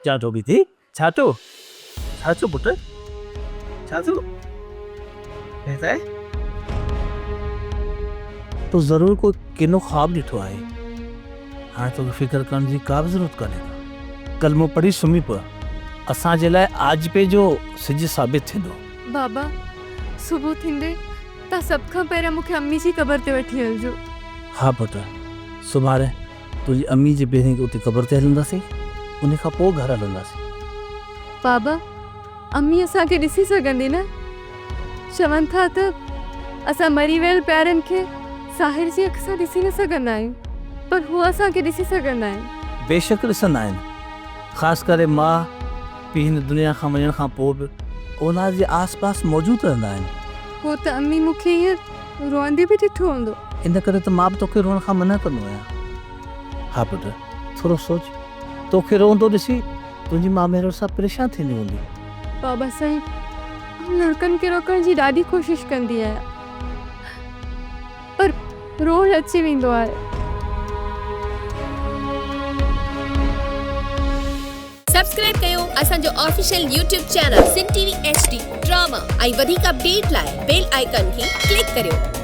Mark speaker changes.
Speaker 1: چان ٿو ٿي. ڇا ٿيو؟ ڇا ٿيو پٽ؟ ڇا ٿيو؟ بهتائي؟ تو ضرور ڪو ڪنو خواب ڏٺو آهي. هاڻي توکي فڪر ڪرڻ جي ڪا به ضرورت ڪانهي ڪا. ڪلمو پڙهي سمهي پء. اسان جي لاء آجپي جو سج ثابت ٿيندو.
Speaker 2: بابا، صبح ٿيندي تان سڀ کان پهريان مون کي امي جي قبر تي وٺي هلجو.
Speaker 1: ها پٽ، سڀاڻي تنهنجي امي جي پهرين اتي قبر تي هلنداسين، ان کان پوء گهر هلنداسين.
Speaker 2: بابا، امي اسان کي ڏسي سگهندي نه؟ چون ٿا ته اسان مري ويل پيارن کي ساحر جي اک سان ڏسي نه سگهندا آهيون، پر هو اسان کي ڏسي سگهندا آهن.
Speaker 1: بيشڪ ڏسندا آهن. خاص ڪري ماء پيء هن دنيا کان وڃڻ کان پوء به اولاد جي آس پاس موجود رهندا آهن.
Speaker 2: پوء ته امي مون کي ائين روئندي به ڏٺو هوندو.
Speaker 1: ان ڪري ته مان به توکي روئڻ کان منع ڪندو آهيان. ها پٽ، ٿورو سوچ، توکي روئندو ڏسي تنهنجي ماء مهرو سان پريشان ٿيندي هوندي.
Speaker 2: بابا سائين، آئون لڙڪن کي روڪڻ جي ڏاڍي ڪوشش ڪندي آهيان، پر روئڻ اچي ويندو آهي.
Speaker 3: سبسڪرائب ڪيو اسان جو official YouTube channel Sindh T V H D drama ۽ وڌيڪ اپڊيٽ لاء بيل آئيڪان کي ڪلڪ ڪريو.